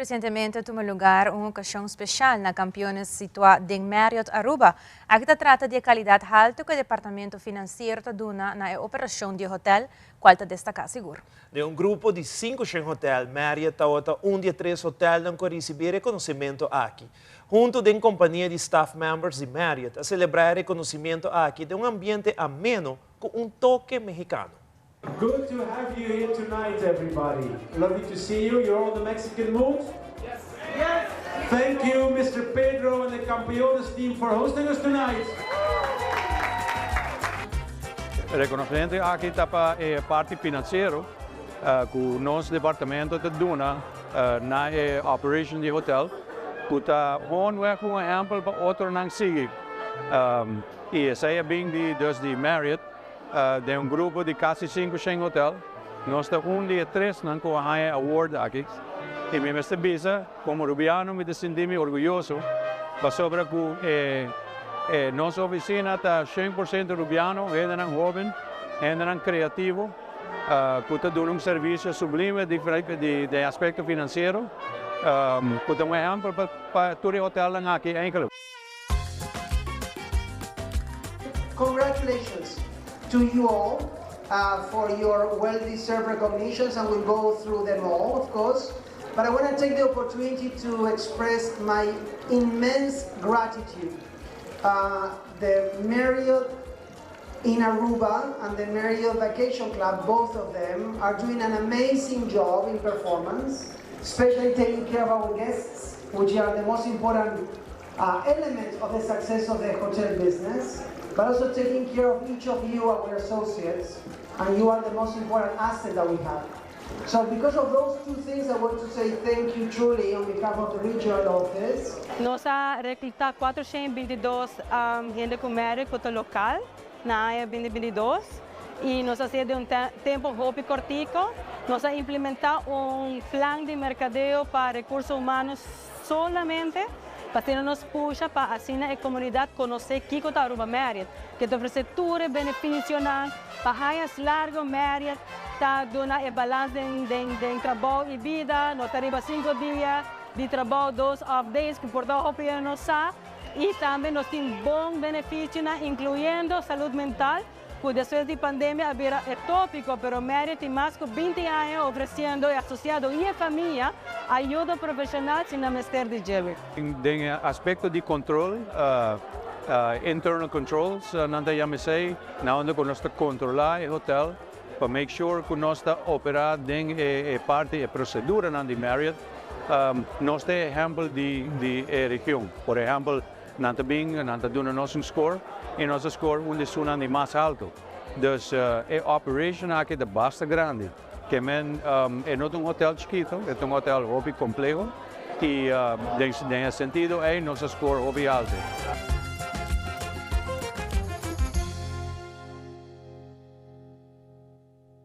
Recientemente a tuma lugar un ocasion special na Campeones situa den Marriott Aruba. Aki ta trata di e calidad halto cu e departamento financiero ta duna na e operacion di e hotel, cual ta destaca sigur. Den un grupo di 500 hotel, Marriott tawata un di e tres hotelnan cu a ricibi e reconocimento aki. Hunto den compania di staff members di Marriott a celebra e reconocimento aki den un ambiente ameno cu un toke Mexicano. Good to have you here tonight, everybody. Lovely to see you. You're all in the Mexican mood? Yes. Yes. Thank you, Mr. Pedro and the Campeones team for hosting us tonight. Reconocimento aki ta pa e parti financiero cu nos departamento ta duna na e operation di hotel, cu ta gewoon weg un ehempel pa otronan sigui. Y esey a bin di dus di Marriott den un grupo di casi 500 hotel. Nos ta un di e tresnan cu a haya e award aki. Y mi mester bisa, como Rubiano mi ta sinti mi orguyoso pasobra cu e nos oficina ta 100% Rubiano, hendenan hoben, hendenan creativo, cu ta duna un servicio sublime di aspecto financiero, cu ta un ehempel pa tur e hotelnan aki eigenlijk. Congratulations to you all for your well-deserved recognitions, and we'll go through them all, of course. But I want to take the opportunity to express my immense gratitude. The Marriott in Aruba and the Marriott Vacation Club, both of them, are doing an amazing job in performance, especially taking care of our guests, which are the most important element of the success of the hotel business, but also taking care of each of you, our associates, and you are the most important asset that we have. So because of those two things, I want to say thank you truly on behalf of the regional office. Nos a recluta 422 hende cu Marriott cu ta local na aña 2022 y nos a haci den un tempo hopi cortico. Nos a implementa un plan di mercadeo pa recurso humano solamente pa asina nos pusha pa asina e comunidad conoce kico ta Aruba Marriott, cu ta ofrece tur e beneficionan pa aña largo. Marriott ta duna e balans den trabou y bida, no ta riba 5 dia di trabou, 2 off days, cu por ta hopi nos sa, y tambe nos tin bon beneficio, incluyendo salud mental, cu despues di pandemia a bira e topico, pero Marriott tin mas cu 20 aña ofreciendo e asociado y e famia ayudo profesional sin mester di dje. Den aspecto di control, internal controls, nan ta yama esey, na unda cu nos ta controla e hotel, pa make sure cu nos ta opera den e parti e procedura di Marriott, nos tin ehempel di e region. Por ehempel, nan ta bin, nan ta duna nos un score, y nos score un di esunnan di mas halto. Dus e operation aki ta basta grandi. Kiermen e no un hotel chikito, e un hotel hopi compleho y den sentido ey nos score hopi halto.